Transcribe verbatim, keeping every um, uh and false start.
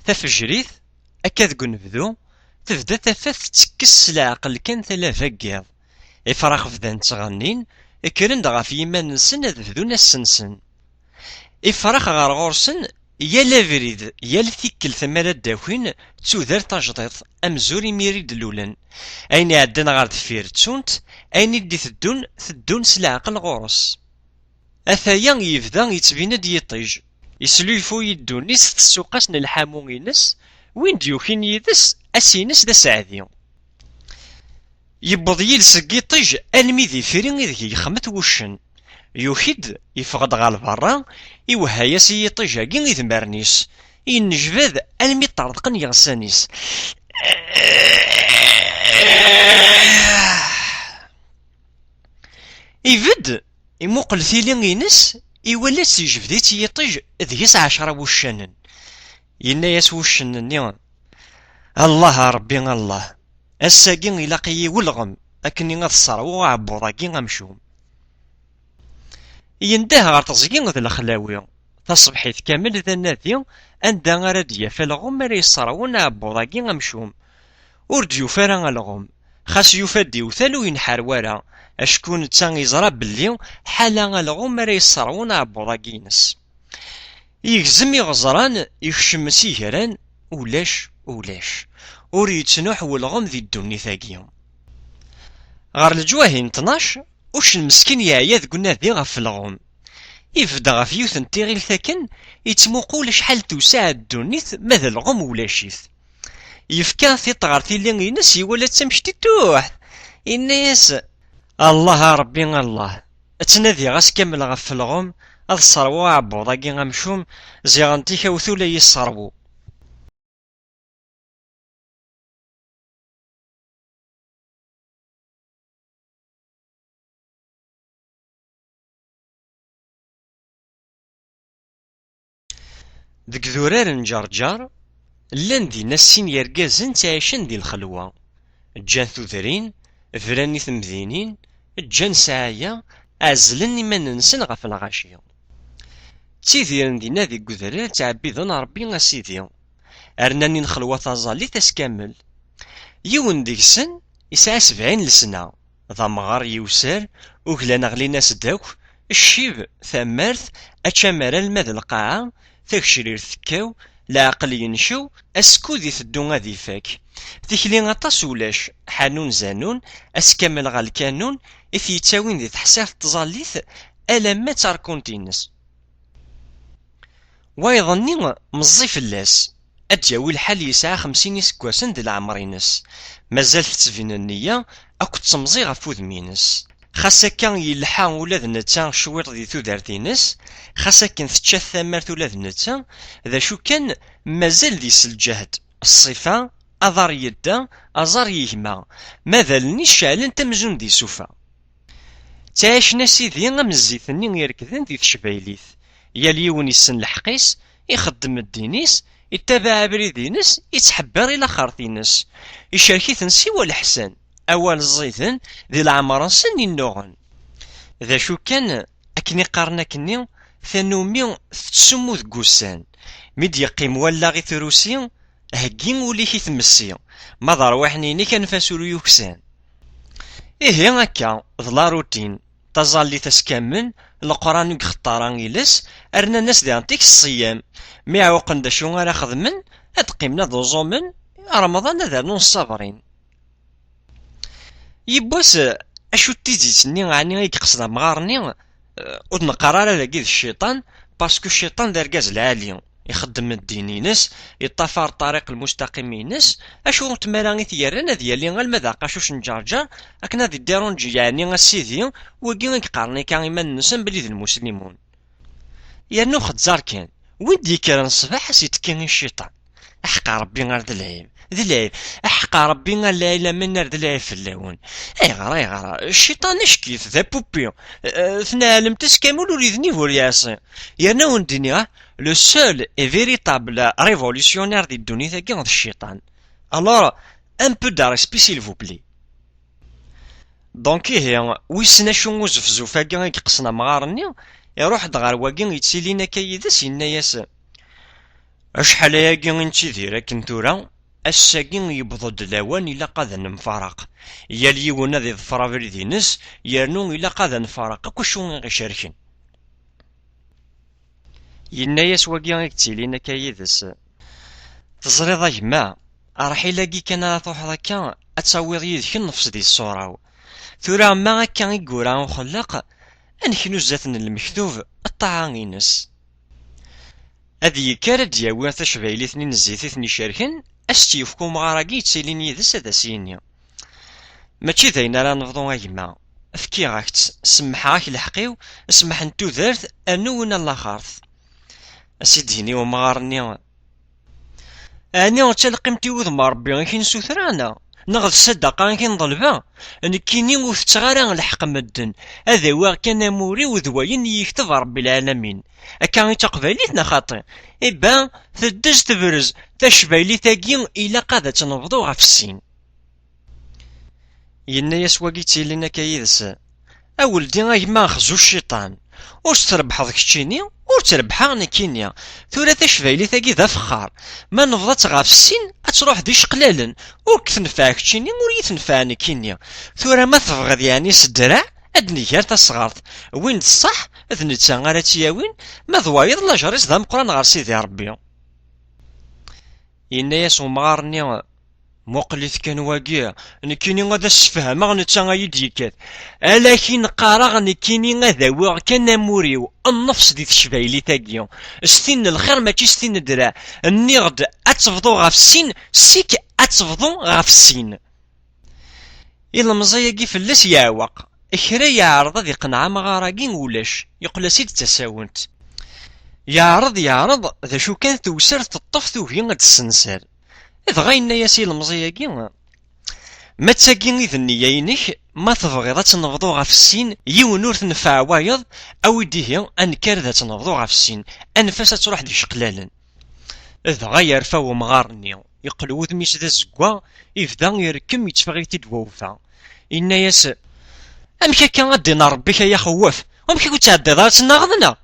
Tafejrit, akka deg unebdu, tebda tafat tettekkes s leɛqel kan talaba n yiḍ. Ifrax bdan ttɣennin, kkren-d ɣef yiman-nsen ad bdun ass-nsen. Ifrax ɣer ɣur-sen, yal abrid, yal tikkelt mi ara d-akin, d tudert tajdiṭ, amzur imir i d-lulen. Ayen iɛeddan ɣer deffir ttun-t, ayen i d-iteddun, teddun s leɛqel ɣur-s. Ataya yebda yettbin-d yiṭij, yesluyfuy ddunit s tsuqas n lḥamu-ines, win d-yukin yid-s, ass-ines d aseɛdi. Yewweḍ yiles n yiṭij almi d ifri ideg yexmet wuccen. Yuki-d, yeffeɣ-d ɣer lberra, iwehha-yas i yiṭij-agi idmaren-is, yennejbad almi ṭṭerḍqen yiɣsan-is. Ibedd, imuqel tili-ines, iwala-tt yejbed-itt yiṭij deg-s ɛecra wuccanen. Yenna-yas wuccen-nni: "Allah a Ṛebbi, Allah, ass-agi ilaq-iyi welɣem akken ad sserwuɣ aɛebbuḍ-agi amcum." Yendeh ɣer teẓgi d lexlawi, taṣebḥit kamel d anadi anda ara d-yaf alɣem ara yesserwun aɛebbuḍ-agi amcum. Ur d-yufi ara alɣem, xas yufa-d iwtal ur yenḥar wara, acku netta yeẓra belli ḥala alɣem ara yesserwun aɛebbuḍ-agi-ines. Yegzem iɣeẓran, yekcem s igran, ulac, ulac. Ur yettnuḥ welɣem di ddunit-agi. Ɣer leǧwahi n tnac, uccen meskin yeɛya deg unadi ɣef welɣem. Ibedd ɣef yiwet n tiɣilt akken, yettmuqul acḥal tewseɛ ddunit ma d alɣem ulac-it. Yefka tiṭ ɣer tili-ines, iwala-tt amek tituḥ. Yenna-yas: "Allah a Ṛebbi, Allah, ttnadiɣ ass kamel ɣef welɣem, ad sserwuɣ aɛebbuḍ-agi amcum, ziɣen tikawt ula yesserwu." Deg idurar n Ǧerǧer, llan dinna sin yergazen ttɛicen di lxelwa. Ǧǧan tudrin, bran i temdinin, ǧǧan sɛaya, ɛezlen iman-nsen ɣef lɣaci. Ttidiren dinna deg udrar, ttɛebbiden Ṛebbi a Sidi. Rnan i lxelwa taẓallit ass kamel. Yiwen deg-sen yesɛa sebɛin lesna, d amɣar yiwser, uglan ɣlin-as-d akk, ccib, tamart, ačamar alma d lqaɛa, tagecrirt tekkaw, leɛqel yencew, askud iteddu ad ifak. Tikli aṭas ulac, ḥanun zanun, ass kamel ɣer lkanun, i t-yettawin di teḥṣirt tẓallit, alamma d tarkunt-ines. Wayeḍ-nni meẓẓi fell-as. Ad d-yawi lḥal yesɛa xemsin iseggasen di leɛmer-ines. Mazal tettbin nniya akked temẓi ɣef wudem-ines. Xas akka yelḥa ula d netta cwiṭ di tudert-ines, xas akken tečča-t tamart ula d netta, d acu kan, mazal deg-s lǧehd, ṣṣifa, aḍar yedda, aẓar yegma, ma d allen-is ceɛlent amzun d isufa. Ttɛicen a sidi am zzit-nni irekden di tecbaylit, yal yiwen yessen lḥeqq-is, ixeddem ddin-is, ittabaɛ abrid-ines, ittḥebbiṛ i laxert-ines, icerk-iten siwa leḥsan, awal ẓiden, di leɛmer-nsen innuɣen. D acu kan, akken i qqaren akkenni, tanumi tettsummu deg ussan, mi d-yeqqim wallaɣ i trusi, heggi ul-ik i tmessi, ma d rrwaḥ-nni-inek anef-as ur yuksan. Ihi akka, d la routine, taẓallit ass kamel, Leqran ur ixeṭṭar ara iles, rnan-as diɣen tik ṣṣiyam. Mi ɛuqen d acu ara xedmen, ad qqimen ad uẓumen, Remḍan ad rnun ṣṣabrin. Yiwwas, acu d tidet-nni ɛni i yeqsed amɣar-nni? Eh, ur d-neqqar ara dagi d cciṭan, parce que cciṭan d argaz lɛali, ixeddem ddin-ines, yeṭṭafar ṭṭariq lmustaqim-ines, acu n tmara i t-yerran ad yali alma d aqacuc n Ǧerǧer, akken ad iddirunǧi yeɛni a sidi, wigi i yeqqaren akka iman-nsen belli d lmuslimun. Yernu xezzar kan, win d-yekkren ṣṣbeḥ ad s-yettekki i cciṭan. Aḥeqqa Ṛebbi ar d lɛib, d lɛib, aḥeqqa Ṛebbi ar lɛila mennar d lɛib fell-awen. Ayɣer, ayɣer? Cciṭan acek-it, d apuppi. Eh, tneɛlemt-as kamul ur idnib ur yeɛṣi. Yerna wen-d-iniɣ, le seul et véritable révolutionnaire di ddunit-agi d cciṭan. Alors, un peu de respect, s'il vous plaît. Donc ihi, wissen acu uzefzuf-agi i yeqqsen amɣar-nni, iruḥ-d ɣer wagi yettilin akka yid-s, yenna-yas: Acḥal ayagi i nettidir akken tura, ass-agi yewweḍ-d lawan ilaq ad nemfaraq. Yal yiwen ad iḍfer abrid-ines, yernu ilaq ad nemfaraq akk acu i ɣ-icerken. Yenna-yas wagi i yettilin akka yid-s: "Teẓriḍ a gma, rḥil-agi kan ara truḥeḍ akka, ad tawiḍ yid-k nnefs di ṣṣura-w. Tura ma akka i yura uxellaq, ad neknu zdat n lmektub ṭṭaɛa-ines." Ad yekker ad d-yawi tacbaylit-nni n zzit i ten-icerken, ad s-tt-yefk umɣar-agi yettilin yid-s ad as-yini: "Mačči d ayen ara nebḍu a gma, fkiɣ-ak-tt, semmḥeɣ-ak lḥeqq-iw, smeḥ n tudert, rnu win allaxert." Ad s-id-yini umɣar-nni: "Ɛni d talqimt i wudem n Ṛebbi i k-in-sutreɣ, neɣ, neɣ d ssadaqa i k-in-ḍelbeɣ? Nekkini ur tetteɣ ara lḥeqq n medden, ad awiɣ kan amur-iw d wayen i yi-yekteb Ṛebbi lɛalamin. Akka i d taqbaylit neɣ xaṭi?" Iba, teddez tebrez, tacbaylit-agi ilaq ad tt-nebḍu ɣef sin. Yenna-yas wagi yettilin akka yid-s: "A weldi a gma, xzu cciṭan. Ur s-trebḥeḍ keččini, ur tt-rebbḥeɣ nekkini. Tura tacbaylit-agi d afexxar. Ma nebḍa-tt ɣef sin, ad truḥ d iceqlalen. Ur k-tenfeɛ keččini, ur yi-tenfeɛ nekkini. Tura ma tebɣiḍ yeɛni s ddreɛ, ad d-nger tasɣart. Win d ṣṣeḥ, d netta ara tt-yawin, ma d wayeḍ, lajer-is d ameqqran ɣer Sidi Ṛebbi." Yenna-yas umɣar-nni: "Muqel-it kan wagi, nekkini ad as-sfehmeɣ netta ay d-yekkat. Ala akin qqareɣ nekkini ad awiɣ kan amur-iw, nnefs di tecbaylit-agi. S tin n lxir mačči s tin n ddreɛ. Nniɣ-d ad tebḍu ɣef sin, sik ad tebḍu ɣef sin." Ilemẓi-agi fell-as yeɛweq. Kra yeɛreḍ ad iqenneɛ amɣar-agi, ulac, yeqqel-as-id d tasawent. Yeɛreḍ, yeɛreḍ, d acu kan tewser teṭṭef tugi ad d-tessenser. Dɣa yenna-yas ilemẓi-agi: "Ma d tagi i d nniya-inek, ma tebɣiḍ ad tt-nebḍu ɣef sin, yiwen ur t-nfeɛ wayeḍ, awi-d ihi, ad nekker ad tt-nebḍu ɣef sin, anef-as ad truḥ d iceqlalen." Dɣa yerfa wemɣar-nni, yeqqel wudem-is d azeggaɣ, ibda irekkem, yetteffeɣ-it-id wawfa. Yenna-yas: "Amek akka ad d-ina Ṛebbi-k ay axewwaf? Amek ur tettɛeddiḍ ara ad tennaɣeḍ, neɣ?"